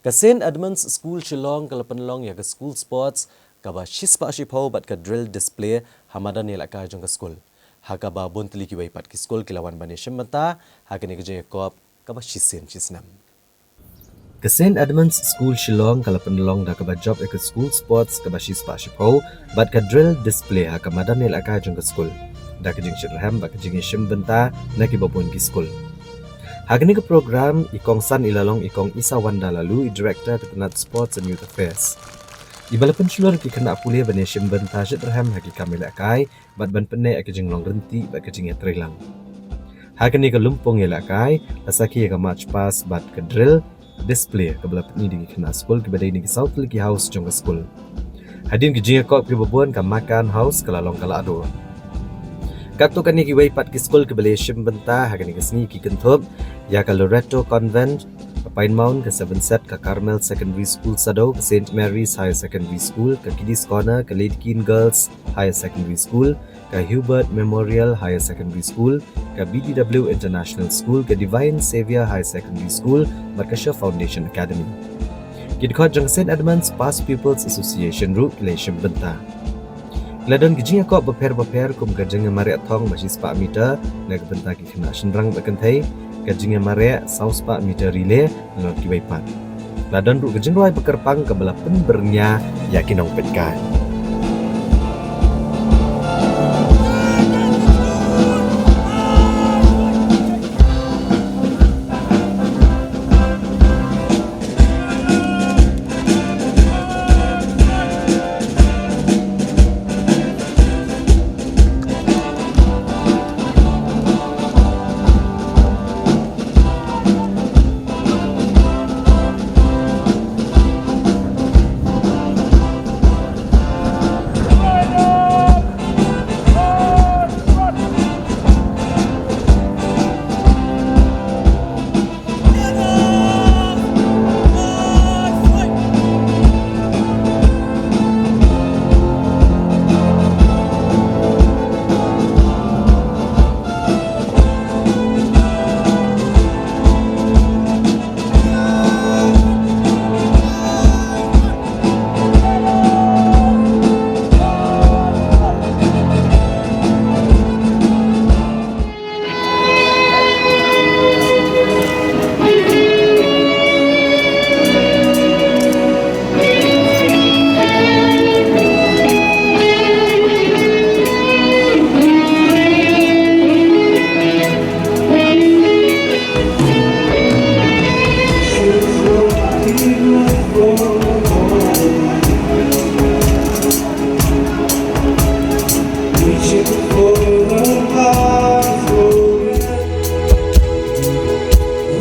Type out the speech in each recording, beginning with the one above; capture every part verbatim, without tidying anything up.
Ka Saint Edmund's School Shillong ka la pynlong ïa ka school sports kaba shispah shiphew bad ka drill display ha madan ïalehkai jong ka skul, ha kaba bun tylli kiwei pat ki skul ki la wan ban ïashim bynta ha kane ka jingïakop kaba shisien shisnem. Ka Saint Edmund's School Shillong ka la pynlong da kaba jop ïa ka school sports kaba shispah shiphew bad ka drill display ha ka madan ïalehkai jong ka skul, da ka jingshitrhem bad ka jingïashim bynta na kiba bun ki skul. Ha kane ka program i kongsan i la long i Kong Isawanda Laloo, i Director ka tnat Sports and Youth Affairs, iba la pynshlur ïa ki khynnah pule ban ïashim bynta shitrhem ha ki kam ïalehkai bad ban pynneh ïa ka jinglong ryntih bad ka jingïatreilang. Ha kane ka lympung ïalehkai la sakhi ïa ka march past bad ka drill display kaba la pyni da ki khynnah skul kiba dei na ki saw tylli ki house jong ka skul. Hadien ki jingïakop kiba bun, ka Makan House ka la long ka lahdur. Katto katne kiwei pat ki skul kiba la ïashim bynta ha kane ka sngi ki kynthup ïa ka Loreto Convent, ka Pine Mount, ka Seven Set, ka Carmel Secondary School Sadoo, ka Saint Mary's Higher Secondary School, ka Kiddies Corner, ka Lady Keane Girls Higher Secondary School, ka Hubert Memorial Higher Secondary School, ka B D W International School, ka Divine Saviour Higher Secondary School bad ka Sher Foundation Academy. Ki dkhot jong Saint Edmund's Past Pupils Association ruh ki la ïashim bynta. La don ki jingïakop bapher bapher kum ka jingïamareh thong ba shispah meter na ka bynta ki khynnah shynrang bad kynthei, ka jingïamareh saw spah meter relay, nalor kiwei pat. La don ruh ka jingrwai ba kyrpang kaba la pynbyrngia ïa ki nongpeitkai.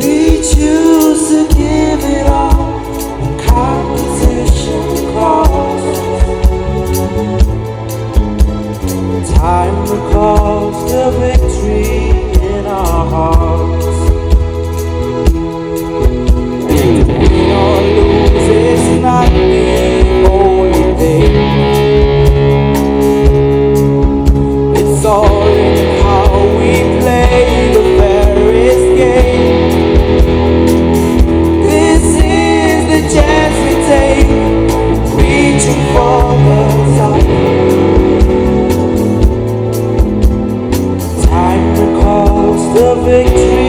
We choose to give it all when competition calls. Time recalls the victory in our hearts. Win or lose is not the only thing. It's all in how we play the fairest game. This is the chance we take, reaching for the top. Time recalls the victory.